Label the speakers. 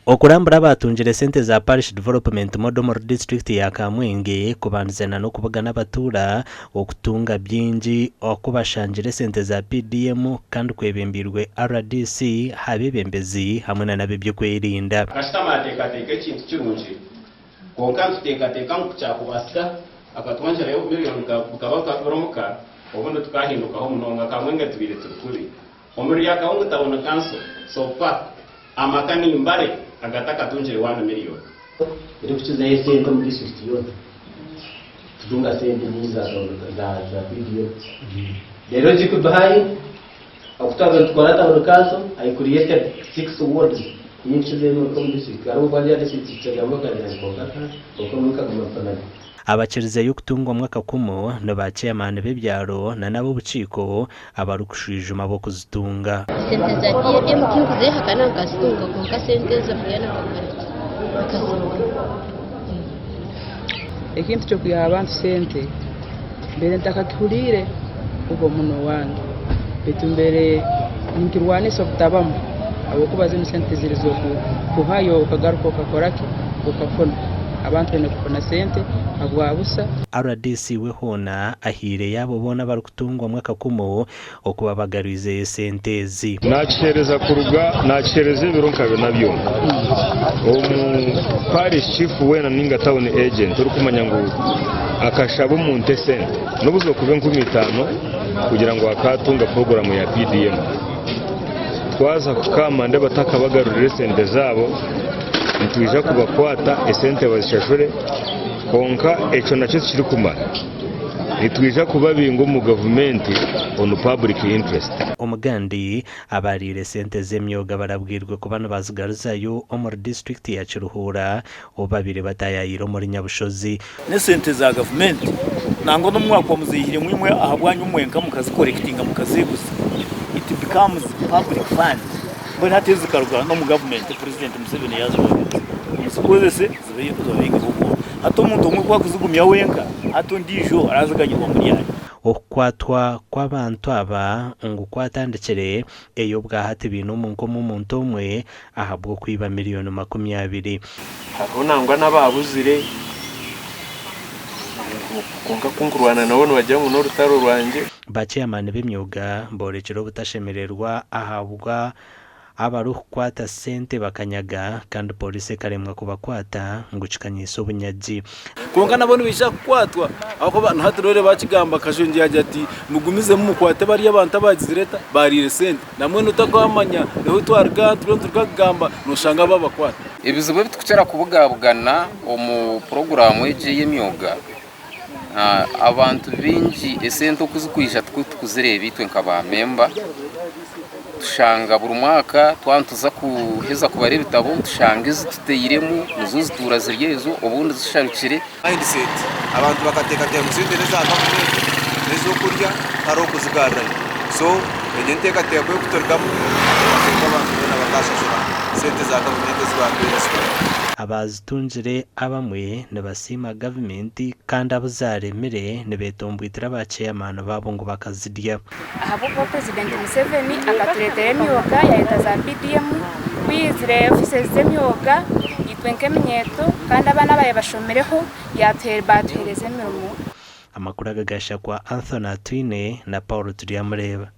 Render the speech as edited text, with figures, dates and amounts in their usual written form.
Speaker 1: Okurambura abaatungire sente za Parish Development Model omuri disiturikiti ya Kamwenge kubandize na n'okubugana abatuura okutunga bingi oku bashangire esente za PDM kandi kwebembeirwe rdc, abeebembezi hamwe na n'ab'eby'okwerinda.
Speaker 2: Akashutama yateekateeka ekintu kirungi, kwonka nituteekateeka ngu ku kyakubaasika akatwongyerayo obumiliyoni bukaba buri omuka, obundi tukaahindukaho munonga. Kamwenge tubaire turi kubi. Omuri Ryakahungu Town Council, so far amaka ni mbare agatakatungire one million.
Speaker 3: Erikukizayo esente omu disiturikiti yoona kutunga sente nyingi za town za PDM. Reero egi kuduhayo oku twabaire nitukora town council I created 6 wards niyo ekukizayo omu disiturikiti hariho obu ya disiturikiti kikagamba bakagira ngu kwonka kwonka obumwe nkaguma mpanami.
Speaker 1: Abakirizeyo kutungwamu akakumu ni ba chairman b'ebyaro na n'ab'obukiiko abarikushwijuma ab'okuzitunga.
Speaker 4: Sente za PDM tinkuzehakana nkazitunga kwonka sente eza Brian nkakora ki? Nkazibona.
Speaker 5: Ekintu ky'okwiha abantu sente mbaire ntakakihuriire kuba omunwa wange baitu mbaire ninkirwanisa obutabamu ahabw'okuba zinu sente tiziri z'okuhayo okagaruka okakora ki okafuna. Abantu baine kufuna sente habwa busa.
Speaker 1: Rdc we hoona ahaireyo abo boona abarikutungwamu akakumu okuba bagarwizeyo esente ezi.
Speaker 6: Naakiheereza kuruga naakiheereza ebiro nka bina byonka. Omu parish chief weena nainga town agent orikumanya ngu akashaba omuntu esente n'obu zookuba 5000 kugira ngu akaatunga puroguraamu ya PDM. Twaza kukaamande batakabagarurira esente zaabo, nitwija kubakwata esente bazishashure kwonka ekyo nakyo tikirikumara. Nitwija kubabinga omu gavumenti on public interest.
Speaker 1: Omugandi, abariire sente z'emyoga barabwirwe kuba nibazigaruzayo omuri disiturikiti ya Kiruhura obu babaire bataayaayire omuri Nyabushozi.
Speaker 7: N'esente za gavumenti nangwa n'obu mwakuba muziihiremu imwe ahabwanyu mwenka mukazikorekitinga mukazeeguza, it becomes public fund. Mbwenu hati ezo zikaruga n'omu gavumenti Purezidenti Museveni yaazibahereza muzikozese zibe zibabingeho obworo. Hati omuntu omwe ku akuzigumya wenka, hati ondiijo araaziganyirwa muri ahi?
Speaker 1: Okukwatwa kw'abantu aba ngu kwatandikire ei obwahati baine omu nkomo omuntu omwe ahabw'okwiba miriyoni 20.
Speaker 8: Hariho nangwa n'abaabuzire, kwonka ku nkurwana nabo nibagira ngu n'orutaro rwangye.
Speaker 1: Ba chairman b'emyoga boorekire obutashemererwa ahabwa abarikukwata sente bakanyaga kandi pooriisi ekaremwa kubakwata ngu kikanyisa obunyagi.
Speaker 9: Kwonka nabo nibaija kukwatwa ahabw'okuba na hati noreeba akigamba Kashongye yaagira ati mugumizemu mukwate bariya abantu abagizire eta baariire sente. Nambwenu otakwamanya niho twaruga turiyo nituruga kugamba noshanga babakwata.
Speaker 10: Ebizibu ebi turikukira kubugabugana omu puroguraamu egi ey'emyoga, abantu baingi esente oku zirikwija tikwo turikuzireeba itwe nka baamemba. Tushanga buri mwaka twaba nituza kuheza kubara ebitabo tushanga ezi tutairemu nizo zituura ziri ezo obundi zisharukire.
Speaker 11: Mindset, Abantu bakateekateeka ngu sente n'eza gavumenti n'ez'okurya tihariho kuzigarurayo. So egyo enteekateeka y'okuturugamu ngu abantu boona bakaashashura sente za gavumenti ezi baakuheerezibwa.
Speaker 1: Abaazitungire abamwe nibasiima gavumenti kandi abu zaaremire nibeetomboitira ba ceeyamaani baabo ngu bakazirya.
Speaker 12: Ahabw'okuba Purezidenti Museveni akatureetera emyoga yayeta za PDM, ku yaizire ofiisi z'emyoga itwe nk'eminyeeto kandi abaana ababaire bashomireho baatuheereza emirimo.
Speaker 1: Amakuru aga gashakwa Anthony Atwine na Paul Turyamureeba.